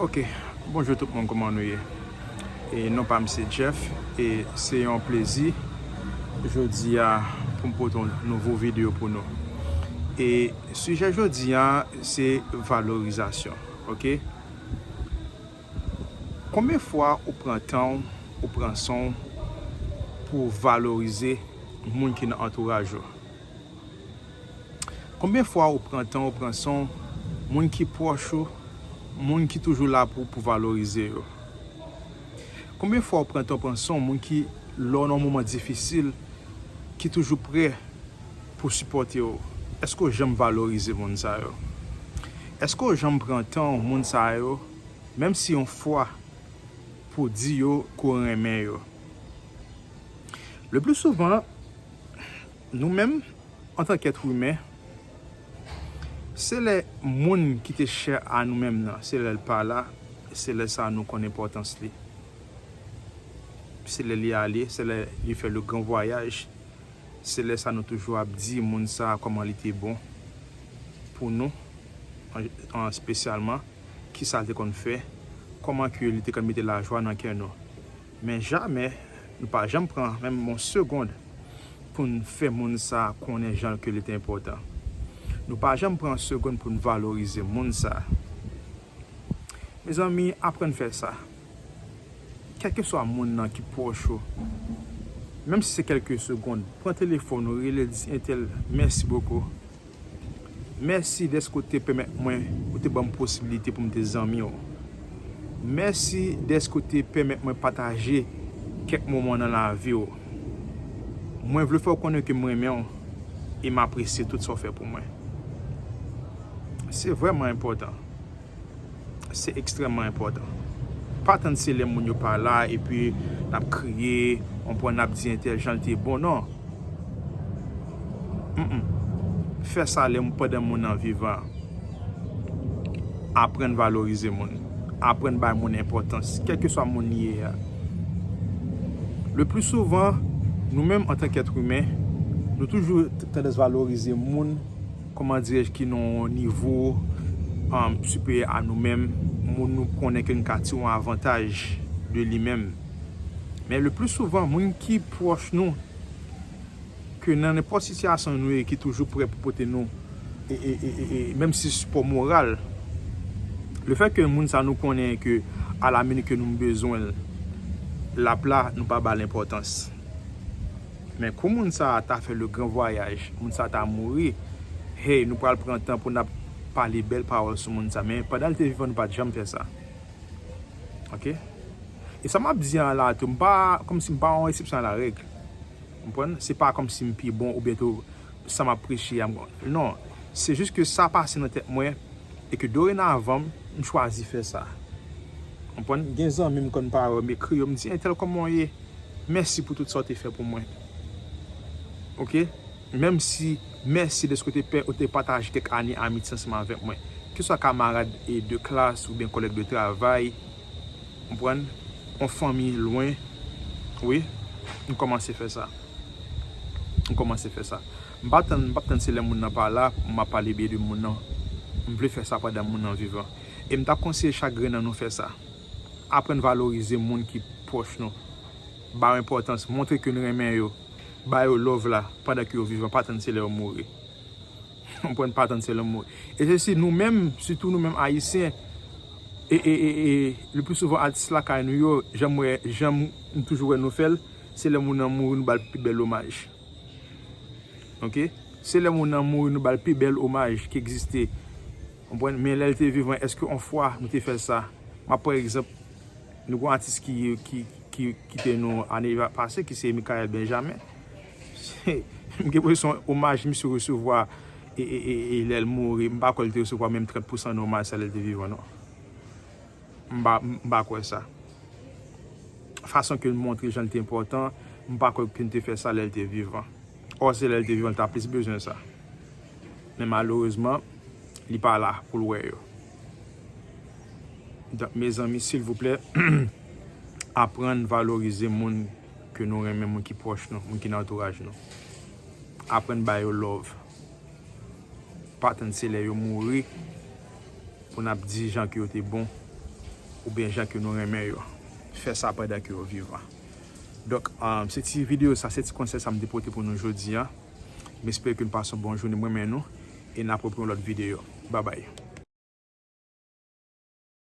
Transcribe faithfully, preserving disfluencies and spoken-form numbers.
Ok, bonjou tout moun, kòman nou ye? E non pa m se Jeff, e se yon plezi jodi a pou m pote yon nouvo videyo pou nou. E sijè jodi a se valorizasyon, ok? Konbyen fwa ou pran tan w, ou pran son w pou w valorize moun ki nan antouraj ou? Konbyen fwa ou pran tan, ou pran son w, moun ki pwòch ou, moun ki toujou la pou, pou valorize yo? Konbyen fwa ou pran tan, ou pran son w, moun ki, lè w nan yon moman difisil, ki toujou prè pou sipòte w? Èske w janm valorize moun sa yo? Èske w janm pran tan w, moun sa yo, menm si yon fwa, pou di yo ke w renmen yo? Le pli souvan, nou menm, antanke èt imen, se lè moun ki te chè a nou menm nan, se lè l pa la, se lè sa nou konn enpòtans li. Se lè li ale, se lè li fè le gran vwayaj, se lè sa nou toujou ap di moun sa kòman li te bon pou nou, an, an espesyalman, kisa l te konn fè, kòman ke li te konn mete lajwa nan kè nou. Men jamè, nou pa janm pran menm yon segonn pou n fè moun sa konnen jan ke li te enpòtan. Nou pa janm pran yon segonn pou n valorize moun sa. Mezanmi, aprann fè sa. Kèlkeswa moun nan ki pwòch ou, menm si se kèlke segonn, pran telefòn ou, rele, di entèl, mèsi bokou. Mèsi dèske w te pèmèt mwen, ou te ban m posibilite pou m te zanmi w. Mèsi dèske w te pèmèt mwen pataje kèk moman nan lavi w. Mwen vle fè w konnen ke m renmen w e m apresye tout sa w fè pou mwen. Se vrèman enpòtan. Se ekstrèmman enpòtan. Pa tann se lè moun yo pa la epi n ap kriye, w konprann, n ap di entèl jan l te bon, non. Mm, mm. Fè sa lè, pandan moun nan vivan. Aprann valorize moun. Aprann bay moun enpòtans, kèlkeswa moun li ye a. Le pli souvan, nou menm antanke èt imen, nou toujou t-, tandans valorize moun, kòman dirèj, ki nan yon nivo, um, siperyè a nou menm, moun nou konnen ke n ka tire yon avantaj de li menm. Men le pli souvan, moun ki pwòch nou, ke nan nenpòt sitiyasyon nou ye, ki toujou prè pou pote nou, e, e, e, e, e, menm si sipò moral, le fèt ke moun sa nou konnen ke a la minit ke nou bezwen l, l ap la, nou pa ba l enpòtans. Men kou moun sa a ta fè le gran vwayaj, moun sa a ta mouri, hey, nou pral pran tan pou n ap pale bèl pawòl sou moun sa. Men pandan l te vivan, nou pa t janm fè sa. Ok? E sa m ap di an la tou, m pa, kòmsi m pa yon eksepsyon a la règ. Ou konprann? Se pa kòmsi m pi bon oubyen tou sa m ap preche a, m, non. Se jis ke sa pase nan tèt mwen e ke dorenavan, m chwazi fè sa. Ou konprann? Gen zanmi m konn parèy, m ekri yo, m di, entèl, kòman w ye? Mèsi pou tout sa w te fè pou mwen. Ok? Menm si, mèsi dèske w te pè-, ou te pataje kèk ane amitye ansanm avèk mwen. Keswa kamarad e de klas oubyen kòlèg de travay, w konprann? Yon fanmi lwen. Wi, m kòmanse fè sa. M kòmanse fè sa. M pa tann, m p ap tann se lè moun nan pa la pou m ap pale byen de moun nan. M vle fè sa pandan moun nan vivan. E m t ap konseye chak grenn nan nou fè sa. Aprann valorize moun ki pwòch nou. Ba yo enpòtans, montre ke n renmen yo. Ba yo love la pandan ke yo vivan, pa tann se lè yo mouri. Konprann, pa tann se lè yo mouri. E se si nou menm, sitou nou menm Ayisyen, e, e, e, e, le pli souvan atis lakay nou yo, jan m wè, jan m, m toujou wè nou fè l, se lè moun nan mouri, nou ba l pi bèl omaj. Ok? Se lè moun nan mouri, nou ba l pi bèl omaj ki egziste. Konprann? Men lè l te vivan, èske on fwa nou te fè sa? M ap pran egzanp, nou gen yon atis ki, ki, ki kite nou ane pase, ki se Michael Benjamin. M gen enpresyon omaj misye resevwa e, e, e, e lè l mouri, m pa kwè l te resevwa menm trant pousan nan omaj sa lè l te vivan, non. M pa, m pa kwè sa. Fason ke l montre jan l te enpòtan, m pa kwè ke l te fè sa lè l te vivan. Ò, se lè l te vivan, l ta plis bezwen sa. Men malerezman, li pa la pou l wè yo. Donk, mezanmi, silvouplè, aprann valorize moun ke nou renmen, moun ki pwòch nou, moun ki nan antouraj nou. Aprann ba yo love. Pa tann se lè yo mouri pou n ap di jan ke yo te bon. oubyen jan ke nou renmen yo. Fè sa pandan ke yo vivan. Donk, um, se ti videyo sa, se ti konsèy sa m te pote pou nou jodi a. M espere ke nou pase yon bon jounen. Mwen renmen nou e n ap repran yon lòt videyo. Babay.